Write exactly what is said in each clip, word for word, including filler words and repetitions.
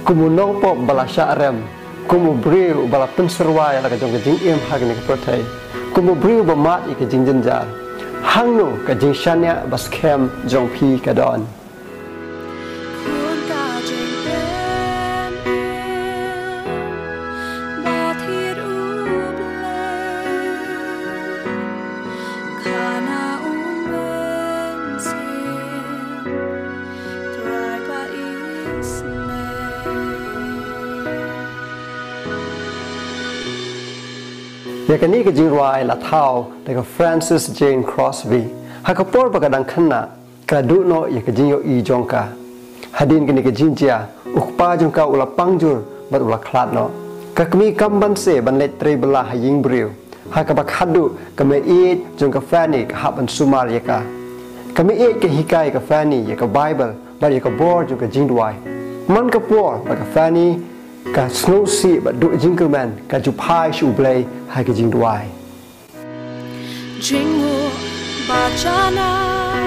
Kum u nongpop ba la shah rem, kum u briew ba la pynsyrwa ïa la ka jong ka jingim ha kane ka pyrthei, kum u briew ba mad ïa ka jingjynjar, hangno ka jingshaniah ba skhem jong phi ka don? Khun ka jingpynim, ba thied U Blei, khana U Mynsiem Trai ba isynei. Ïa kane ka jingrwai la thaw da ka Frances Jane Crosby ha ka por ba ka dang khynnah, ka la duh noh ïa ka jingïohi jong ka. Hadien kane ka jingjia, u kpa jong ka u la pang jur bad u la khlad noh. Ka kmie kam banse ban leit trei bylla ha ïing briew. Ha kaba khadduh, ka meiieit jong ka Fanny ka hap ban sumar ïa ka. Ka meiieit ka hikai ïa ka Fanny ïa ka Baibl bad ïa ka bor jong ka jingduwai. Man ka por ba ka Fanny ka sngewsih bad duh jingkyrmen, ka ju phai sha U Blei ha ka jingduwai. Jingnguh ba janai,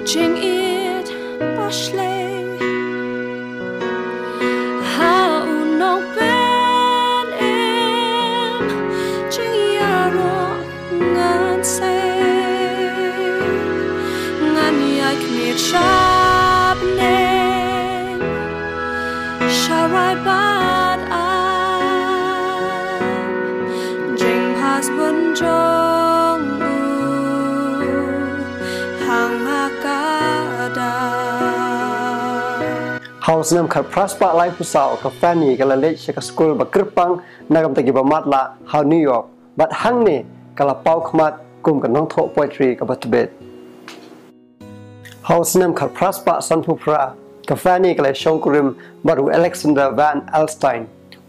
jingïeit ba shlei, ha u nongpynim jingïaroh ngan sei. Ngan ïaid khmih sha bneng, sha rai bad am, jingphas bun jong u hang ha ka dap. Ha u snem khatphra spah laiphew saw, ka Fanny ka la leit sha ka skul ba kyrpang na ka bynta kiba matlah ha New York, bad hangne ka la paw khmat kum ka nongthoh poetry kaba tbit. Ha u snem khatphra spah sanphew phra, ka Fanny ka la shongkurim bad u Alexander Van Alstyne.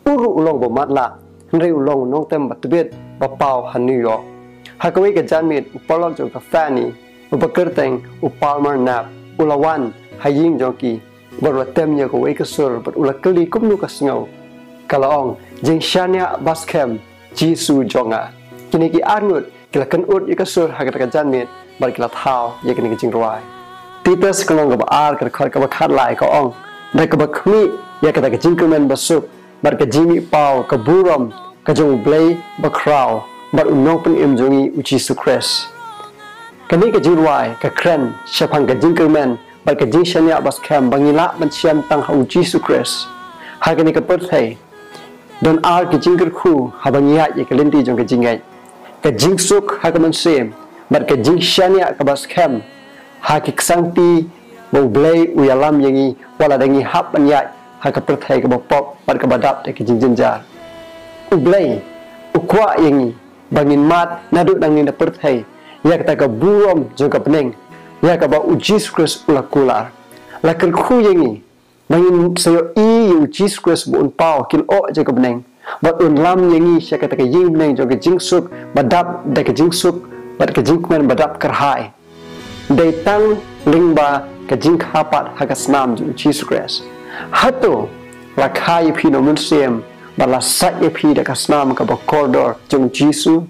U ruh u long ba matlah, hynrei u long u nongtem ba tbit ba paw ha New York. Ha kawei ka janmiet, u paralok jong ka Fanny, uba kyrteng u Palmer Knapp, u la wan ha ïing jong ki bad u la tem ïa kawei ka sur bad u la kylli kumno ka sngew. Ka la ong, "Jingshaniah ba skhem, Jisu jong nga." Kine ki arngut ki la kynnoh ïa ka sur ha kata ka janmiet bad ki la thaw ïa kane ka jingrwai. Titus ka lynnong kaba ar, ka dkhot kaba khatlai ka ong, "Da kaba khmih ïa kata ka jingkyrmen ba suk bad ka jingmihpaw ka burom ka jong U Blei ba khraw bad U Nongpynim jong ngi U Jisu Khrist." Kane ka jingrwai ka kren shaphang ka jingkyrmen bad ka jingshaniah ba skhem ba ngi lah ban shem tang ha U Jisu Khrist. Ha kane ka pyrthei, don ar ki jingkyrkhu haba ngi ïaid ïa ka lynti jong ka jingngeit: ka jingsuk ha ka mynsiem bad ka jingshaniah kaba skhem ha ki ksangti ba U Blei u ïalam ïa ngi, wat la da ngi hap ban ïaid ha ka pyrthei kaba pop bad kaba dap da ka jingjynjar. U Blei u kwah ïa ngi ba ngin mad naduh nangne na pyrthei ïa kata ka burom jong ka bneng, ïa kaba U Jisu Khrist u la kular. La kyrkhu ïa ngi ba ngin sa ïohi ïa U Jisu Khrist ba un paw ki lyoh jong ka bneng, bad un lam ïa ngi sha kata ka ïing bneng jong ka jingsuk ba dap da ka jingsuk bad ka jingkmen ba dap kyrhai. Dei tang lyngba ka jingkha pat ha ka snam jong U Jisu Khrist. Hato la kha ïa phi na u Mynsiem bad la sait ïa phi da ka snam kaba kordor jong U Jisu?